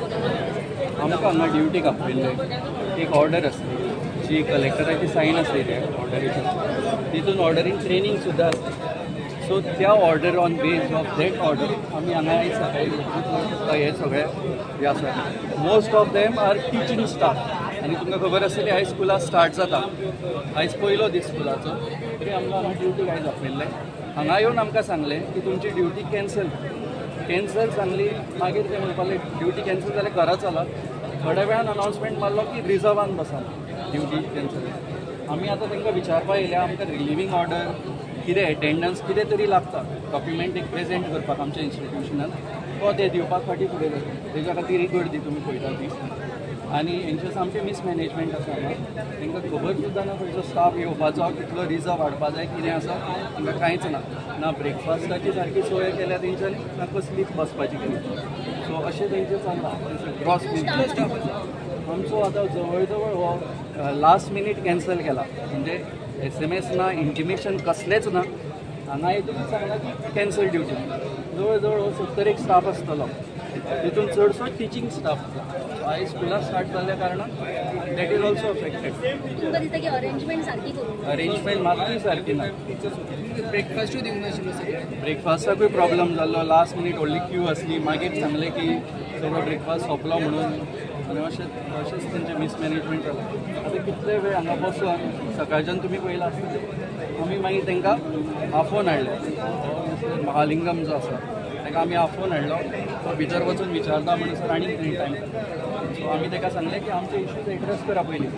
आमकां हांगा ड्युटीक आपयल्लें एक ऑर्डर आसली जी कलेक्टराची सायन आसली त्या ऑर्डरीचेर, तितून ऑर्डरीन ट्रेनींग सुद्दां आसली. सो त्या order on base of that order आमी हांगा आयज सकाळी हे सगळे हे आसा. Most of them are teaching staff. आनी तुमकां खबर आसतली आयज स्कुलां स्टार्ट जाता, आयज पयलो दीस स्कुलाचो, तरी आमकां हांगा ड्युटीक आयज आपयल्लें. हांगा येवन आमकां सांगलें की तुमची ड्युटी कॅन्सल कॅन्सल सांगली. मागीर ते म्हणपाक लागले ड्युटी कॅन्सल जाल्यार घरा चला. थोड्या वेळान अनावन्समेंट मारलो की रिजर्वान बसा, ड्युटी कॅन्सल. आमी आतां तांकां विचारपाक येयल्या आमकां रिलिवींग ऑर्डर कितें एटेंडन्स कितें तरी लागता डॉक्युमेंट एक प्रेजेंट करपाक आमच्या इन्स्टिट्युशनान, तो ते दिवपाक फाटीं फुडें जाता. तेज्या खातीर ही गर्दी तुमी पळयता ती. आनी हेंचें सामकें मिसमॅनेजमेंट आसा हांगा. तांकां खबर सुद्दां ना खंयचो स्टाफ येवपाचो, कितलो रिजर्व हाडपा जाय, कितें आसा तांकां कांयच ना. ना ब्रेकफास्टाची सारकी सोय केल्या तेंच्यांनी, ना कसली बसपाची केली. सो अशें तेंचें चल्लां ग्रॉस आमचो आतां जवळ जवळ हो लास्ट मिनीट कॅन्सल केला, म्हणजे SMS ना, इंटिमेशन कसलेंच ना. हांगा येतून सांगलां की कॅन्सल ड्युटी. जवळ जवळ हो 70 एक स्टाफ आसतलो, तितून चडसो टिचींग स्टाफ आसा. सो आयज स्कुलां स्टार्ट जाल्ल्या कारणान that is also affected. तुमकां दिसता की अरेंजमेंट सारकी करूंक? अरेंजमेंट मात्तूय सारकी ना. ब्रेकफास्टूय दिवंक नाशिल्लो सगळ्यांक. ब्रेकफास्टाकूय प्रॉब्लम जाल्लो, लास्ट मिनीट व्हडली क्यू आसली. मागीर सांगलें की सगळो ब्रेकफास्ट सोंपलो म्हणून, आनी अशें अशेंच तेंचें मिसमॅनेजमेंट जालां. आतां कितले वेळ हांगा बसून सकाळच्यान तुमी पळयलां आसतलें. आमी मागीर तांकां आफोवन हाडले, महालिंगम जो आसा ताका आमी आफोवन हाडलो. तो भितर वचून विचारता म्हणसर आनी कितें टायम. सो आमी ताका सांगलें की आमचे इश्यूज एड्रेस करा पयलीं.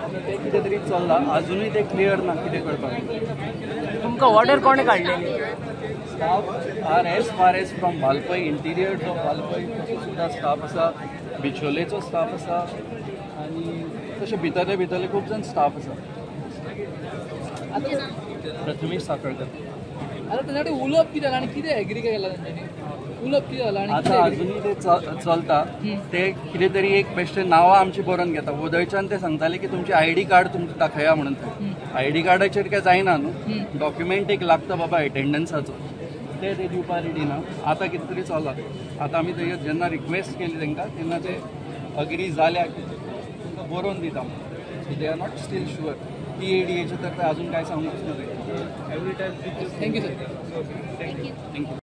आतां तें कितें तरी चल्लां, आजुनूय तें क्लियर ना कितें करपाक. तुमकां ऑर्डर कोणें काडलेली? Staff are as far as from Valpoi, interior of Valpoi तसो सुद्दां स्टाफ आसा, बिचोलेचो स्टाफ आसा, आनी तशें भितरले भितरले खूब जाण स्टाफ आसा. प्रथमेश साखळकर. आतां तेंच्या कडेन उलोवप कितें जालां आनी कितें एग्री केलां तेंच्यांनी? उलोवप कितें जालां आनी आतां आजुनूय ते चलता. ते कितें तरी एक बेश्टे नांवां आमची बरोवन घेता. वदयच्यान ते सांगताले की तुमची ID card तुमकां दाखया म्हणून. ID कार्डाचेर काय जायना न्हू, डॉक्युमेंट एक लागता बाबा एटेंडन्साचो, ते ते दिवपाक रेडी ना. आतां कितें तरी चल्लां. आतां आमी थंय जेन्ना रिक्वेस्ट केली तांकां तेन्ना ते अग्री जाल्या की तुमकां बरोवन दिता. So they are not still sure. PADAचें तर ते अजून कांय सांगूंकच ना. Thank you sir. Thank you.